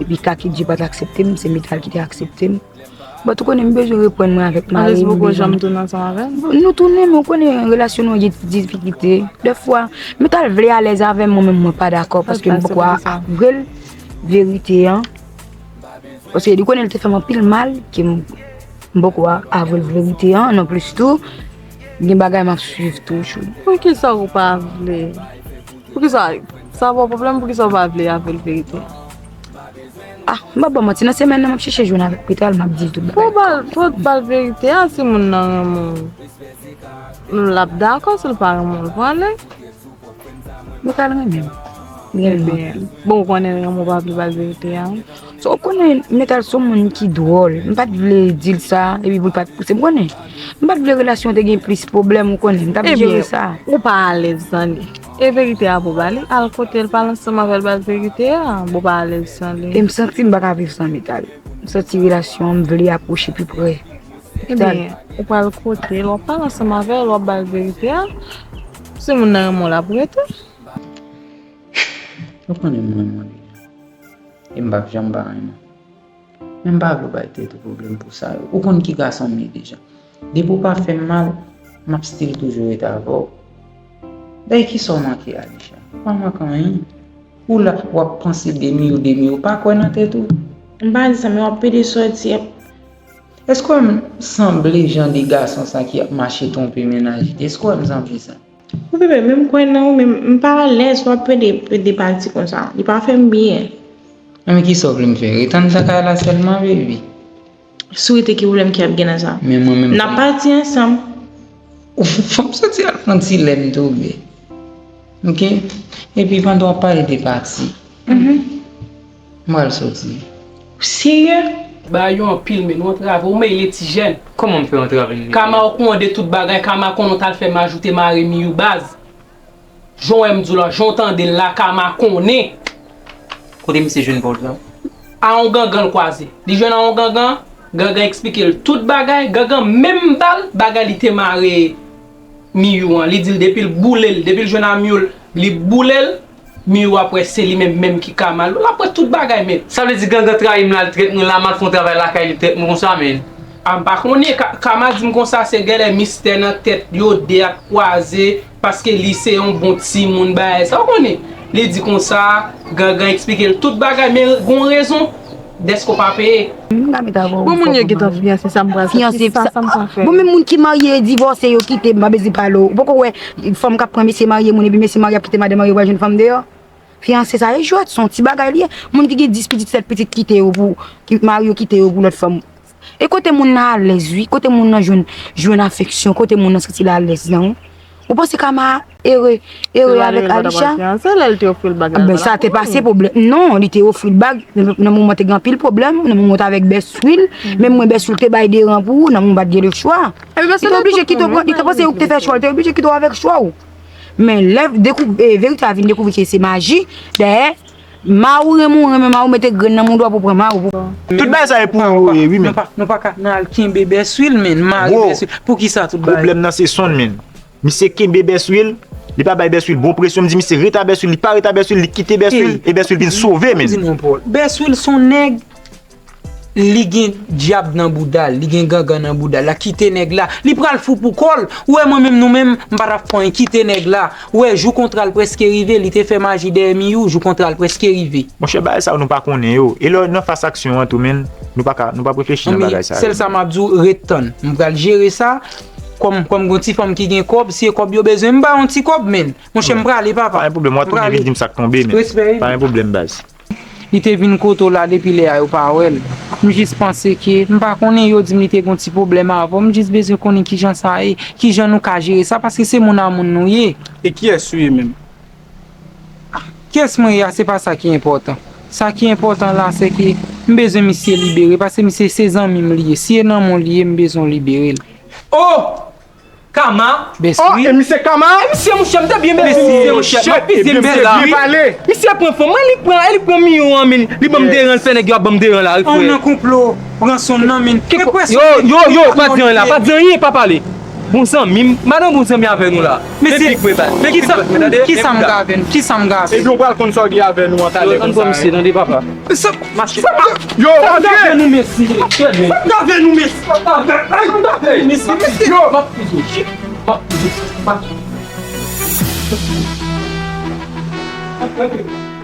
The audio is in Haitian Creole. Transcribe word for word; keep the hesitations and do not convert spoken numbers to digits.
Epi Kaki Dye pa t aksepte m, se Metal ki te aksepte m. But ou konnen m bezwen reprann mwen avèk mari m, m bezwen. Anplis, poko janm tounen ansanm avè l? Nou tounen, men ou konnen relasyon nou an gen difikilte. Dèfwa, Metal vle alèz avè m, mwen menm mwen pa dakò, paske m poko avwe l verite an. Paske li konnen li te fè m anpil mal, ke m, m poko avwe l verite an, non plis tou, gen bagay m ap swiv toujou. Poukisa ou pa vle? Poukisa? Sa pa w pwoblèm, poukisa w pa vle avwe l verite? Ah, m pa ba w manti, nan semèn nan, m ap chèche jwenn avèk Metal, m ap di l tout bagay. Pou ba l, pou ba l verite a, si moun nan renmen w, l ap dakò, si l pa renmen w, l prale. Metal renmen m. Li renmen m anpil. Bon, ou konnen l renmen w, pa vle ba l verite a. So, ou konnen Metal se yon moun ki dwòl. M pa t vle di l sa, epi pou l pa t pouse m, konnen. M pa t vle relasyon te gen plis pwoblèm, ou konnen. M t ap jere sa. Ou pa alèz nan li. E verite a pou ba li, al kote l, pale ansanm avè l, ba l verite a. Bon, ou pa alèz nan li. E m santi m pa ka viv san Metal. M santi relasyon an, m vle apwoche pi pre. Ebyen, ou pral kote l, w ap pale ansanm avè l, w ap ba l verite a. Si moun nan renmen w, l ap rete. Ou konnen m renmen w deja. E m p ap janm pa renmen w. Men m pa vle w bay tèt ou pwoblèm pou sa yo. Ou konn ki gason m ye deja. Depi w pa fè m mal, m ap still toujou ret avè w. Dayè kisa w manke, Alisha? Ou pa manke anyen. Ou la, w ap panse de mi ou, de mi ou. Pa kwè nan tèt ou. M pa di sa, men w ap pede sòti, ap Èske w wè m sanble jan de gason sa ki ap mache twonpe mennaj li? Èske w wè m sanble sa? Wi, bebe, men m kwè nan ou, men m pa alèz w ap pede, pede pati konsa. Li pa fè m byen. Enben, kisa w vle m fè? Ret anndan kay la sèlman, baby? Si w rete, ki pwoblèm ki ap gen nan sa? Men mwen menm. N ap pati ansanm. Fò m soti al pran ti lè m tou, bebe. Oke? Epi pandan w ap pale de pati, m pral soti. Serye? Bagay yo anpil, men nou antrave w, men li ti jèn. Kòman m fè antrave m? Kama okouran de tout bagay, Kama konnen w t al fè Majou te mare Miyou baz. Jan w wè m di w la, jan w tande l la, Kama konnen. Kote misye jwenn vòlè sa? A yon gangan l kwaze. Li jwenn a yon gangan, gangan eksplike l tout bagay, gangan menm ba l bagay li te mare Miyou an. Li di l depi l boule l, depi l jwenn a Miyou, li boule l, Miyou ap wè se li menm menm ki Kama. L ap wè tout bagay, men. Sa vle di gangan trayi m la, l trèt mwen la, m al fè yon travay lakay li, l trèt mwen konsa, men. A, m pa konnen, Ka-, Kama di m konsa, se genlè mistè nan tèt yo de ap kwaze, paske li se yon bon timoun, bagay sa, w konnen. Li di konsa, gangan eksplike l tout bagay, men gon rezon, dèske w pa peye. M ka met avè w. Bon, moun yo gentan fiyanse, sa m pral fè? Fiyanse, sa, sa m pral fè? Bon, men moun ki marye e divòse, yo kite, m pa bezwen pale w. Ou poko wè fanm k ap pran mesye marye moun, epi mesye marye ap kite madanm marye, pral jwenn fanm deyò? Fiyanse sa e jwèt, se yon ti bagay li ye. Moun ki gen dis pitit, sèt pitit kite yo pou, ki mari yo kite yo pou lòt fanm. E kote moun nan alèz, wi. Kote moun nan jwenn, jwenn afeksyon, kote moun nan santi l alèz nan, wi. Ou panse Kama ere, ere avèk Alisha? Se lè l te ofri l bag la. Ben, sa te pase pwoblèm. Non, li te ofri l bag. Nan, nan moman te gen anpil pwoblèm. Nan moman te avèk Bèswil. Menm mwen, Bèswil te bay deran pou ou. Nan moman pa t gen lechwa. Li te oblije kite w, li te panse ou te fè chwa, li te oblije kite w avèk chwa w. Men lè dekou-, e, verite a vin dekouvri ke se maji, dayè, ma ou renmen ou renmen ma ou mete grenn nan mouda w pou pran ma ou pou. Tout bagay sa e pou ou, e, wi, men. Nou pa, nou pa ka nan al kenbe Bèswil, men, mare Bèswil. Pou ki sa tout bagay? Pwoblèm nan se Sonn, men. Misye kenbe Bèswil, li pa bay Bèswil bon presyon, m di misye ret a Bèswil, li pa ret a Bèswil, li kite Bèswil, e Bèswil vin sove, men. Bèswil se yon nèg Li gen dyab nan bouda l, li gen gangan nan bouda l la, kite nèg la. Li pral fou pou kò l. Ou wè mwen menm, nou menm, m pa t ap fè anyen, kite nèg la. Ou wè, jou kontra l prèske rive, li te fè maji dèyè Miyou, jou kontra l prèske rive. Monchè, bagay sa yo nou pa konnen yo. E lè w nan fas aksyon an tou, menn, nou pa ka, nou p ap reflechi nan bagay sa yo. Sèl sa m ap di w, ret tann. M pral jere sa. Kòm, kòm gon ti fanm ki gen kòb, si e kòb yo bezwen, m ba yon ti kòb, menn. Monchè, m prale, papa. Pa gen pwoblèm, w a tounen vin di m sa k tonbe, menn. Respè, wi. Pa gen pwoblèm, baz. Li te vin kote w la depi lè a yo pa wè l. M jis panse ke, m pa konnen, yo di m li te gon ti pwoblèm avè w, m jis bezwen konnen kijan sa ye, kijan nou ka jere sa, paske se moun a moun nou ye. E kiyès ou ye menm? Kiyès mwen ye a, se pa sa ki enpòtan. Sa ki enpòtan la, se ke m bezwen misye libere, paske misye se zanmi m li ye. Si e nan men w li ye, m bezwen w libere l. Oh! Kama? Bèswil. Oh, e misye Kama? E misye, monchè, m te byen mezi misye, monchè. M ap pize misye la. Misye pran fanm mwen, li pran, li pran Miyou an, men. Li ban m deran, l fè nèg yo ap ban m deran la, wi, frè. An nan konplo, pran Sonn nan, men. Yo, yo, yo, pa di anyen la, pa di anyen, pa pale. Bon zanmi m, madan bon zanmi avè nou la. Men pik mwen ba. Men pik mwen, tande? Kisa m ka avè nou? Kisa m ka avè nou? Ebyen, ou pral konn sa w gen avè nou an talè konsa. Ann pran misye, tande papa. Mache. Yo, antre! Sa m ka avè nou, mesye? Sa m ka avè nou, mesye? Sa m ka avè nou, mesye? Yo! M ap peze w. M ap peze w. M ap peze w.